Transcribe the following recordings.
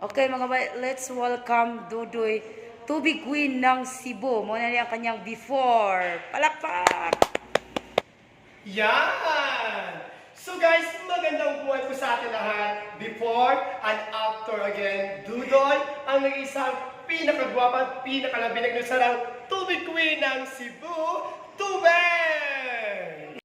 Okay, mga bay, let's welcome Dudoy, Tubig Queen ng Cebu. Mao na niya ang kanyang before. Palakpak! Yan! So guys, magandang buhay po sa atin lahat. Before and after again, Dudoy, ang nag-isang pinakagwapa at pinakalabinag na sarang tubig queen ng Cebu, Tubig!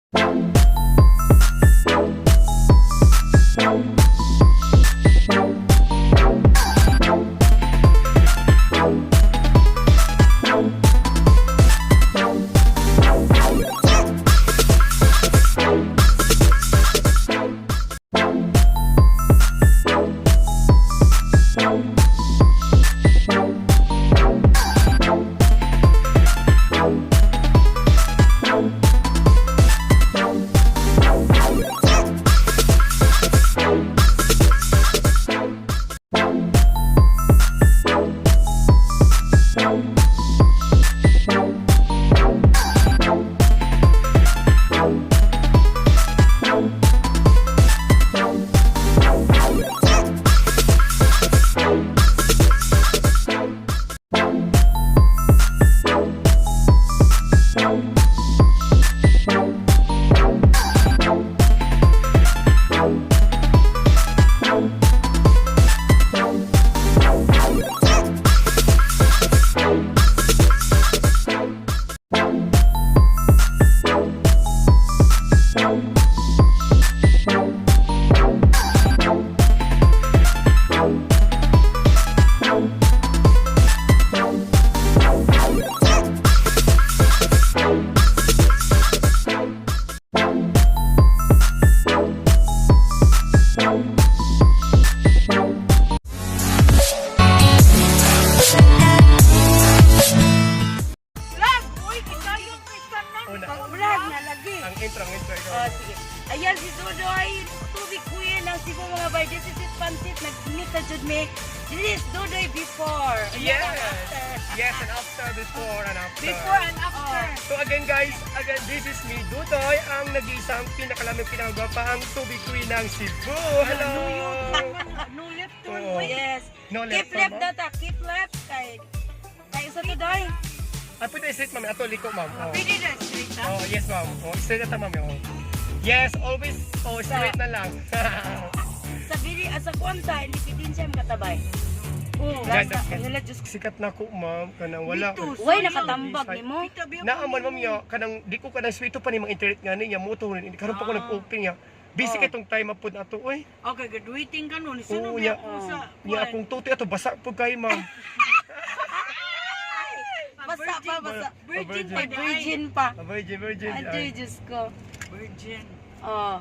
Vlog! Uy, kitayo kay tanan. Una. Vlog na lagi. Ang intro ikaw. Oh, sige. Ayan si Dudoy, Tubig Queen ng Cebu, mga bay. This is it, Pansit. Nag-meet na jud mi. This is Dudoy before. Ayan Yes! ang after. Yes, and after, before, and after. Before and after. So again guys, again, this is me, Dudoy, ang nag-iisang pinakalaming pinakagwapa, ang tubig queen ng Cebu. Hello! No left turn. Oo. Yes. No Keep left turn, left ma'am? data. Keep left. Kay sa Dudoy. Ah, pwede straight, ma'am. Ato, liko, ma'am. Oh. Pwede na straight ha? Oh, yes, ma'am. Oh, straight na ta, ma'am. Oh. Yes, always, oh, straight na lang. Sa bili, sa kwanta, hindi pwede siya makatabay. Oo. Guys, Lasa, wala, Diyos ko. sikat na ko, ma'am. Kanang wala. Dito. Uy, nakatambag ni mo. Naaman, ma'am, ya, kanang, di ko kanang sweeto pa ni mga internet nga niya, moto, karon pa ko nag-open niya. Busy Oh. kay tong time apod ato, oy. Okay, graduating ka nun. Oo, Sunod niya. na ako sa Niya akong tuti ato basa pud kay ma'am. Basa pa, basa. Virgin pa May virgin pa. Ah, virgin, virgin. Aduy, Diyos ko. Virgin. Oh.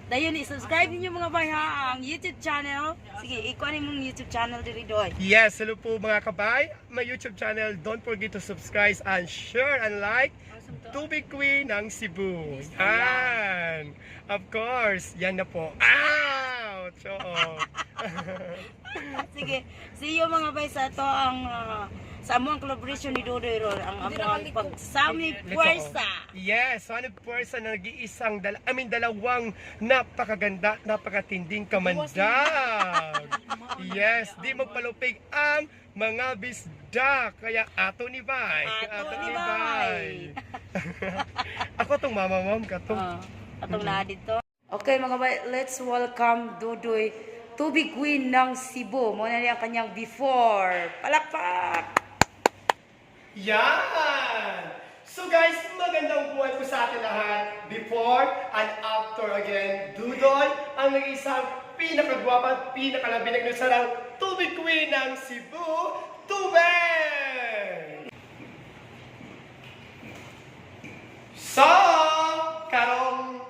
Dayon, i-subscribe ninyo, mga bay, ha, ang YouTube channel. Sige, ikuha ni mong YouTube channel diri, Doy. Yes, hello po mga kabay. My YouTube channel, don't forget to subscribe and share and like. Tubig Queen ng Cebu. Yan. Of course, yan na po. Ouch! Oo. Sige, see you, mga bay, sa ato ang sa among collaboration ni Dodoy ron, ang among pagsami Liko. puwersa. Yes, ano puwersa na nag-iisang, I mean, dalawang napakaganda, napakatinding kamandag. Yes, di magpalupig ang mga bisda. Kaya ato ni Bay. Ato ni Bay. Ako tong mama, ma'am, katong. Atong naa dito. Okay, mga bay, let's welcome Dudoy, Tubig Queen ng Cebu. Mao na niya ang kanyang before. Palakpak! Yan! So guys, magandang buhay po sa atin lahat. Before and after again, Dudoy, ang nag-isang pinakagwapa at pinakalabinag na sarang tubig queen ng Cebu, Tubig! So, karong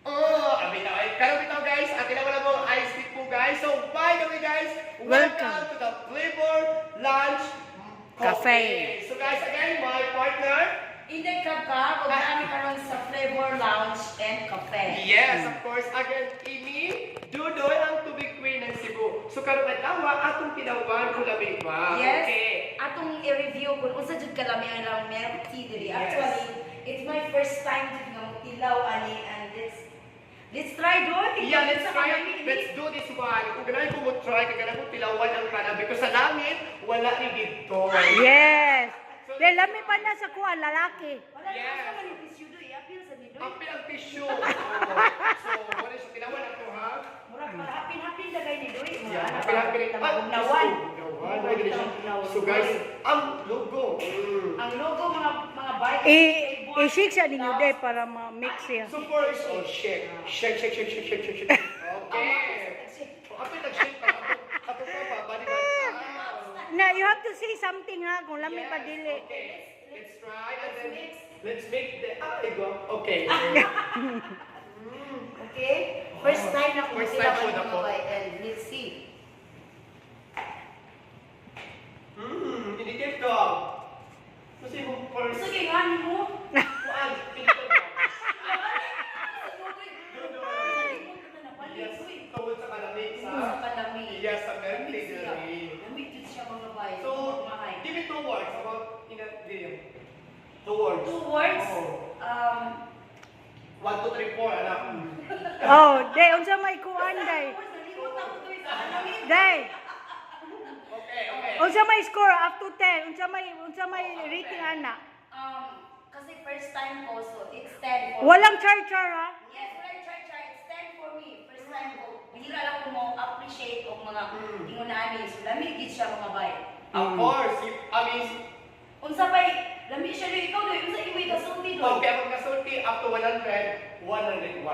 oh, abi na ay karong bitaw guys, at wala mo ice tea po guys. So, by the way guys, welcome Welcome. to the Flavor Lunch Cafe. So guys, again, my partner. Inday ka ba? Huwag namin karon sa Flavor Lounge and Cafe. Yes, of course. Again, Amy, Dudoy ang tubig queen ng Cebu. So karong adlaw atong tinawan kung labi ba. Yes. Okay. Atong i-review kung unsa jud kalami ang ilang milk tea diri. Yes. Actually, it's my first time jud nga motilaw ani and it's Let's try, Doy. Yeah, let's try. Let's do this one. Kung ganahan ko mo try, kay ganahan ko tilawan ang tanan because sa langit wala ni dito. Yes. Dahil lami pa na sa kuha, lalaki. Wala na Yes. sa man yung tissue, Doy. Apil sa ni Doy. Ang pilang tissue. Oo. So, wala siya tilawan ato ha. Murag para hapin-hapin dagay ni Doy. Mga Yeah, anak, hapin-hapin. mga Bugnawan. Bugnawan. Ay, dili siya. So guys, ang logo. Ang logo mga bike. I-shake siya ninyo day para ma-mix siya. So first, oh, shake. Shake, shake, shake, shake, shake, shake, shake. Okay. Oh, apil nag-shake pa. Ato, ato pa ba? Bali ba? Ah. Na, you have to say something ha, kung lami pa Yes, dili. okay. Let's try and then let's make the ah, go. Okay. Okay? First time na kung First time po na mga po. bike and let's see. Inikit ko. Kasi mo first. Gusto kay ngani mo? Kuan, inikit ko. Yes, tungod sa kalamig sa Sa kalamig. Yes, sa memory. Diri. Lamig jud siya mga bay. So, give me two words about in a video. Two words. Two words. Oo. One, two, three, four, anak. Oh, day, unsa may kuan day? Words, nalimot ako to sa kalamig. Day, Okay. unsa may score up to 10? Unsa may rating ana? Kasi first time ko, so it's 10 for me. Walang char-char ha. Yes, walang char-char. It's 10 for me. First time ko. Bihira lang ko mo appreciate og mga ingon ani. So, lamig gid siya mga bay. Of course, you, I mean, Unsa pay lami siya doy ikaw doy unsa imoy kasulti doy? okay, akong kasulti up to 100, 101.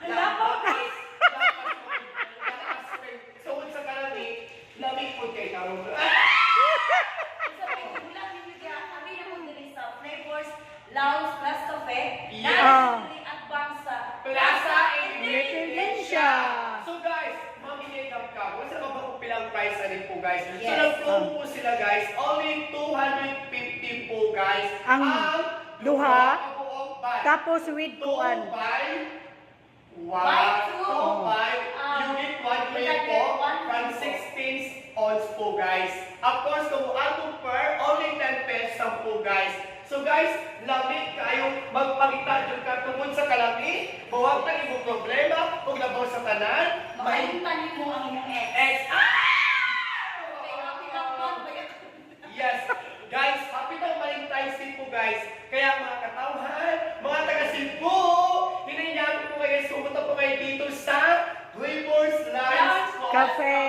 Hala pa, please. So, sa kalami, lamig po kay karon. Unsa pay gulat ninyo diha kami na mo diri sa Flavors Lounge Plus Cafe. Yeah. Naa diri atbang sa Plaza Independencia. So guys, mamili ka. Wala sa ba kung pilang price na rin po guys. So Yes. nag-promo po sila guys, only 250 po guys. Ang duha. Ang buong buy. Tapos with Two kuan. buy, one, Buy two. two buy, you get one you free can po get one from free 16 odds po guys. Of course, kung atong per, only 10 pesos lang po guys. So guys, lamig kayo magpangita dyan ka tungod sa kalami, buwag na imong problema, kung labaw sa tanan, may Makalimutan nimo ang imong ex. ex. Ah! Okay, happy lang man. Yes! Guys, happy na Valentine's Day po guys. Kaya mga katawhan, mga taga Cebu, hinayaan ko po kayo, sumunta po kayo dito sa Flavors Lunch Cafe.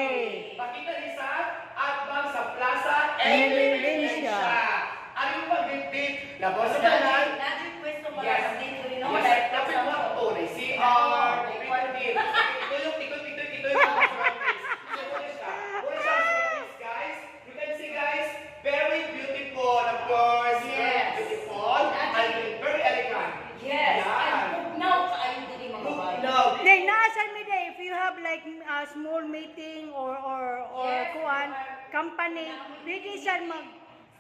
Pakita ni sa Atbang sa Plaza Independencia. Independencia. Ano yung pag-date? Labaw sa tanan. Lagi pwesto para Yes. sa dito rin. Yes. Lapit mo ako to. CR, P1D. Ito yung, ito, ito, ito yung mga surroundings. So, wala siya. Wala siya ang surroundings, guys. You can see, guys, very beautiful, of course. Yes. Very beautiful and very elegant. Yes. Yan. And bugnaw kaayo diri mga bay. Now, Day, naasan mi day if you have like a small meeting or Yes. kuan company, pwede siya mag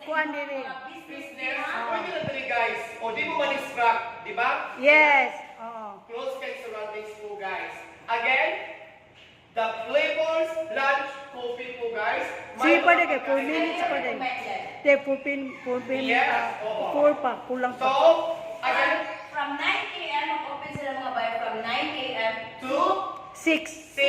kuan diri. Business, pwede na dali, guys. O, di mo ma-distract, di ba? Yes. Oo. Close kay surroundings po, guys. Again, the Flavors Lunch Coffee po, guys. Sige May pa mga day, kay 4 pagkain. minutes pa day. Day, 4 pin, 4 pin, Yes, oo. 4 pa, kulang So, pa. again, From 9 a.m. mag-open sila mga bay from 9 a.m. to 6. 6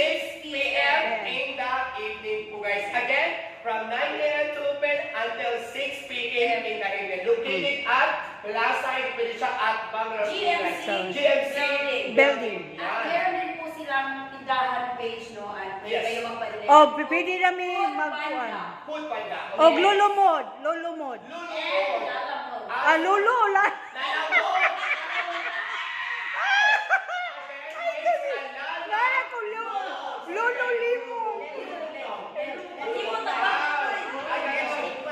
p.m. in the evening po guys. Again, from 9 a.m. to open until 6 p.m. in the evening. Located at Plaza Indonesia at Bangla. GMC GMC Building. Building. At Yan. meron din po silang tindahan page, no? At pwede Yes. kayo magpa-deliver. Oh, pwede na mi Food magkuan. Panda. Food Panda. Og lulumod, lulumod. And Lulumod. Lalamove. Ah, lulo la. Lalamod. Okay, Lala ko lulo. Lulo limo. Hindi mo tapat.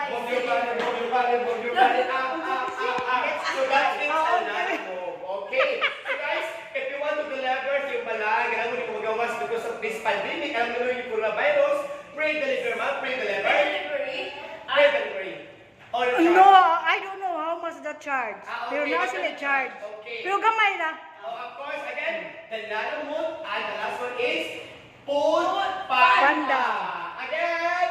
Move your body, move your body, move your body. Ah, ah, ah, ah. So that means a lot move. Okay. So guys, if you want to deliver yung pala, ganun mo yung magawas because of this pandemic, alam mo yung coronavirus, pray deliver man, pray deliver. Delivery. Pray delivery. Or No, I don't know how much the charge. Ah, okay. Pero naa sila charge. Okay. Pero gamay ra. Oh, of course, again, the Lalamove and the last one is Food Panda. Panda. Again,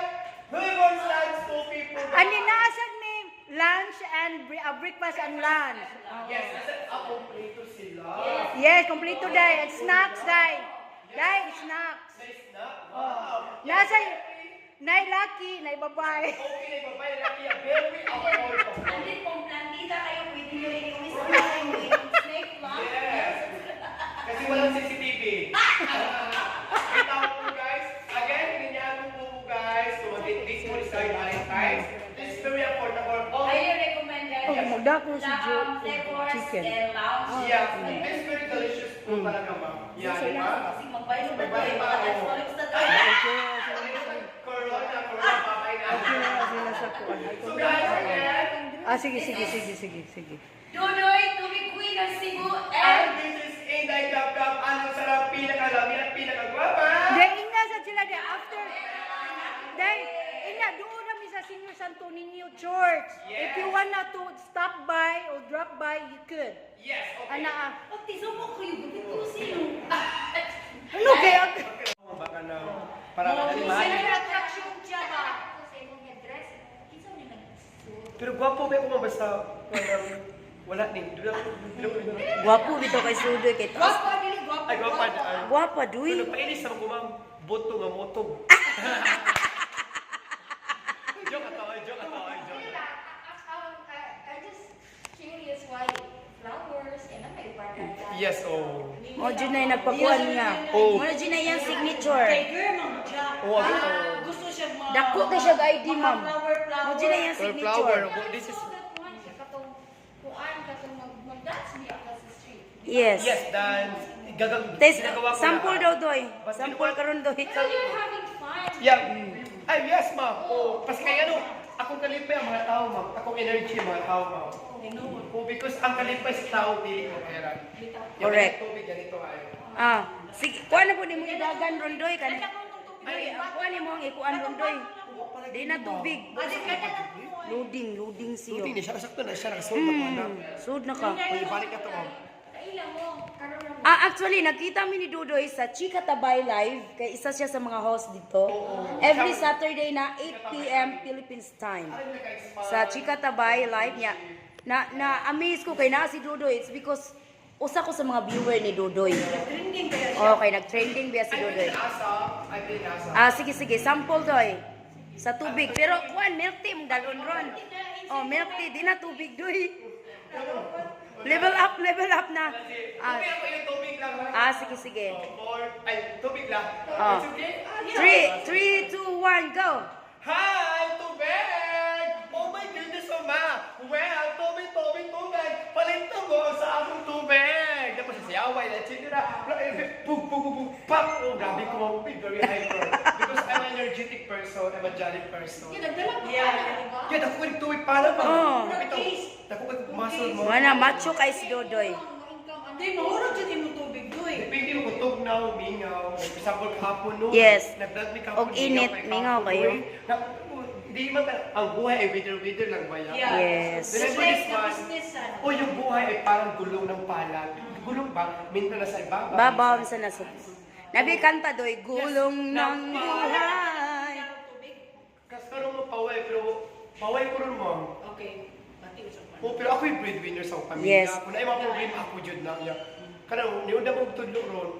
Flavor Lunch Coffee po. Ani naasan mi lunch and breakfast and lunch. Yes, kasi kompleto sila. Yes, complete day. And snacks, day. Day, snacks. Nice na. Wow. Nasa, nay lucky, nay babae. Okay na yung babae, lalaki yan. Very affordable. Hindi, kung plantita kayo, pwede nyo rin iuwi sa mga snake plant. Yes. Kasi walang CCTV. Kita po, guys. Again, hininyahan ko po, guys. To mag-date mo ni Sir Valentine's. This is very affordable. Oh, Highly recommended. Oh, magdako si Joe. Flavors Chicken. and lounge. Yeah. This is very delicious po talaga, ma'am. Yeah, di ba? Kasi magbayad pa Magbayad pa ako. Corona, corona, babay na. So guys, again, Ah, sige, sige, sige, sige, sige. Dudoy, Tubig Queen ng Cebu, and and this is Inday Kap Kap. Anong sarap, pinakalami at pinakagwapa. Dahil ina sa sila de after. Dahil ina doon na mi sa Senior Santo Niño Church. If you wanna to stop by or drop by, you could. Yes, okay. Ana ah. Pag mo ko yung gupit ko sino. Ano kaya? Baka na, para madali. Attraction siya ba? Sa imong headdress, kinsa man yung nagsuot? Pero gwapo ba ako, ma'am, basta walang, wala ni. Gwapo bitaw kay Sudoy kay taas. Guwapo dili guwapo. Ay, gwapo. Ay. Gwapa duy. Pero nagpainis sa mga ma'am, boto nga motog. Joke ato, ay, joke ato, ay, joke. Wala, I'm just curious why flowers and ang may barkada. Yes, oh. Mo jud na yung nagpakuan nga. Oh. Mo jud na yung signature. Tiger man siya. Oh, ano? Gusto siya ma. Dako kay siya og ID, ma'am. Flower, flower. Mo jud na yung Or flower. signature. This is, So that one siya katong kuan katong mag-dance niya ka sa street. Yes. Yes, dance. Gagang, Test, ginagawa ko sample na. daw doy. Basta Sample karon doy. So you're having fun. Yeah. Ay, yes, ma'am. Oh, kasi kaya ano, akong kalipay ang mga tao, ma'am. Akong energy ang mga tao, ma'am. Oh, because ang kalipay sa tao, dili mo pera. Correct. Tubig, ganito ay. Ah, sige, kuan na po nimo idagan ron doy kan. Ay, kuan nimo ang ikuan ron doy. Di na tubig. Loading, loading siyo. Tubig ni siya, sakto na siya, nakasold na ko na. Sud na ka. Uy, ibalik na to, ma'am. Kaila mo, karon ra mo. Ah, actually, nakita mi ni Dudoy sa Chika Tabay Live, kay isa siya sa mga host dito. Every Saturday na 8 p.m. Philippines time. Sa Chika Tabay Live niya. Na na amaze ko kay naa si Dudoy. It's because usa ko sa mga viewer ni Dudoy. Trending kaya siya. Okay, nag-trending biya si Ay, Dudoy. nasa. Ay, nasa. Ah, sige sige, sample doy. Sa tubig. Pero kuan milk tea mong dalon ron. Oh, milk tea di na tubig doy. Level up na. Ah, Tubig ako yung tubig lang, ha? ah sige sige. Oh, four, ay, tubig lang. Oh. It's okay? Ah, Three, three, two, one, go. Hi, tubig! Oh my goodness, ma! Well, tubig, tubig, tubig! Palinta mo sa akong tubig! Tapos siyaway, etc. Pug, pug, pug, pug, pang! Oh, grabe ko, ma'am. Very hyper. Because I'm an energetic person, I'm a jolly person. Nagdala pa ka na, di ba? Kaya dako ko tubig para ba? Oh. Ito, dako ko muscle mo. Wala, macho kay si Dodoy. Hindi, mahurot jud imong tubig doy. Depende mo kung tugnaw, mingaw. Example, kahapon no. Yes. Nag-vlog mi kahapon. Og init, kay mingaw kahapon, kayo. oy. Na, di man ang buhay ay wither-wither lang ba yan? Yeah. Yes. Remember It's like this the one? business, ano. O yung buhay ay parang gulong ng palad. Gulong ba? Minta na sa ibabaw. Babaw sa nasa. Nabi kanta doy, gulong ng buhay. Tubig. Kas karon mo paway, pero paway ko ron mo. Okay. Pati usap pa. Oh, pero ako yung breadwinner sa pamilya. Yes. Kung na mga problema ako jud na niya. Kanang niunda mo og tudlo ron.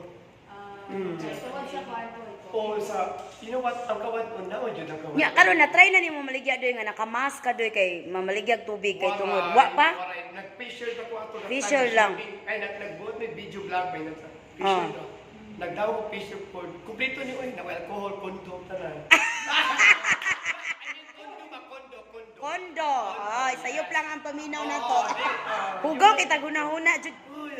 Tungod sa kwarto ito. O sa, you know what, ang kawad una o jud ang kawad. Nya karon na try na nimo maligya doy nga nakamask ka doy kay mamaligyag tubig kay tungod. Wa pa? Waray. Nag-facial ba ko ato? Facial lang. Ay, nag-buot may video vlog ba yun? Facial Ah. daw. Nagdaw ko facial po. Kumpleto ni oy, nag alcohol, condom, tanan. I mean, kondo ba? Kondo, kondo. Kondo. Ay, sayop lang ang paminaw na to. Hugaw kita gunahuna jud.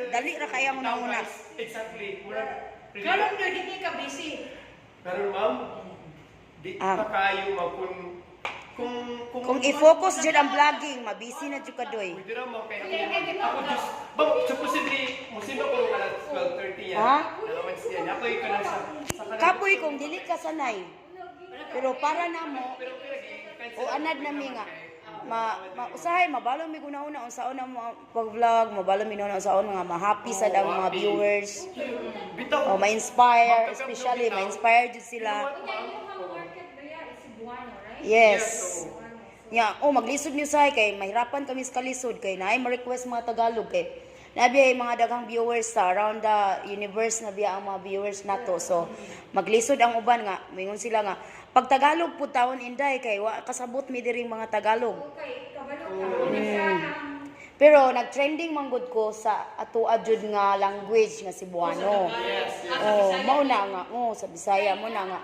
Dali ra kaya ang hunahuna. Guys, exactly. Murag, Karon doy hindi ka busy. Pero ma'am, di pa kayo ma'am kung Kung i-focus jud ang vlogging, mabisi na jud ka doy. Pwede ra ma'am kay ako just ba supposedly musimba ko alas 12:30 yan. Ha? Allowance yan. Ako yung kanang sa kanang- Kapoy kung dili ka sanay. Pero para namo Pero pero gi- o anad nami nga ma usahay mabalo mi gunahuna unsaon ang mga pag-vlog, mabalo mi unsaon nga ma-happy sad ang mga viewers. Bitaw. O ma-inspire, Magkagablo especially bitaw. ma-inspire jud sila. Kanya yung market ba yan? Is Cebuano, right? Yes. Nya, oh, maglisod niyo say kay mahirapan kami sa kalisod kay naay ma-request mga Tagalog kay nabi ay mga daghang viewers sa around the universe na biya ang mga viewers nato. So maglisod ang uban nga moingon sila nga pag Tagalog pud tawon, Inday, kay wa kasabot mi diring mga Tagalog. Okay, kabalo ka. Sa Pero nag-trending man gud ko sa ato jud nga language nga Cebuano. Oh, mao na nga. Oh, sa Bisaya mo na nga.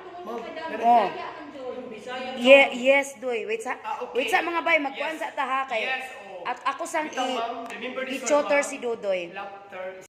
Oh. Yeah, yes, Doy. Wait sa Ah, okay. Wait sa mga bay, magkuan sa ta ha kay. Yes, oh. At ako sang Bitaw, i ma'am. Remember this one, i-tutor ma'am. si Dudoy. Laughter.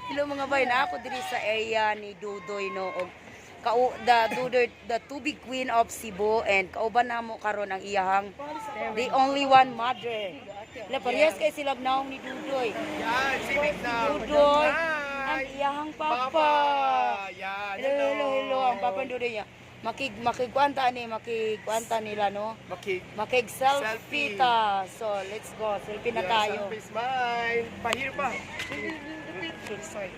Hello mga bay, na ako diri sa area ni Dudoy, no, og kau the Dudoy, the tubig queen of Cebu, and kauban namo karon ang iyahang the only one mother. La parehas kay sila naong ni Dudoy. Yan, sibig na. Dudoy, Hi. ang iyahang papa. Papa. Yan, Hello, hello, hello, ang papa ni Dudoy niya. Makig makigkuanta ni, makigkuanta nila, no. Makig. Makig selfie Selfie. ta. So, let's go. Selfie na Yeah, tayo. selfie, smile. Pahir pa. Sorry.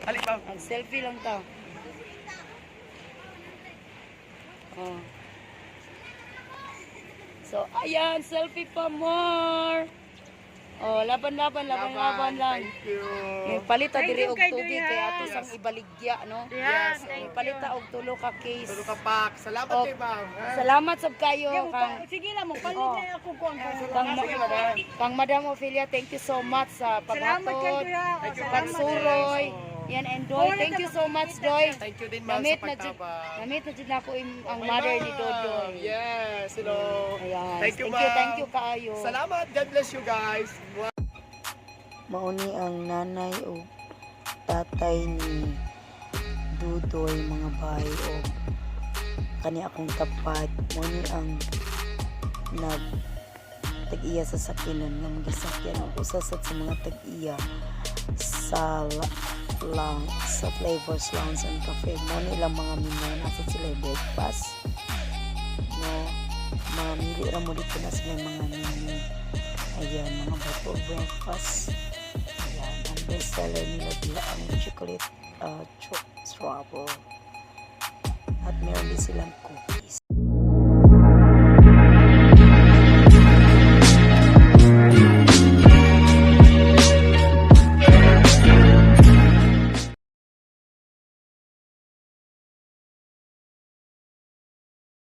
Halik, ma'am. Mag selfie lang ta. Oh. So, ayan, selfie pa more. Oh, laban laban laban laban lang. Thank you. Eh, palita Thank diri you og kay tubig Duyan. kay ato sang ibaligya, no? Yes, Eh, palita og tulo ka case. Tulo ka pak. Salamat Oh. kay ma'am. Ha? Salamat sab kayo kang Sige lang, magpalit Oh. na ako ko ang kang, kang Madam Ophelia, thank you so much sa Salamat kay paghatod, Kuya. Oh, salamat. pagsuroy. Yan and Doy, thank you so much, Doy. Thank you din, ma'am, Namit sa na jud, pagtabang. namit na jud nako ang My mother ni ma'am. Dodoy. Yes, hello. Ayan. Thank you, Thank you, ma'am. thank you kaayo. Salamat. God bless you guys. Mauni ang nanay o tatay ni Dudoy, mga bay, o kani akong tapat. Mauni ang nag tag-iya sa sakinan nga magisakyan og usa sad sa mga tag-iya sa lang sa Flavors Lounge and Cafe. Mao ni ilang mga menu, nasa sila breakfast, no? Mga mili ra mo dito na sila mga menu. Ayan, mga bato breakfast. Ayan, ang best seller nila dila ang chocolate strawberry. At meron din silang cookies.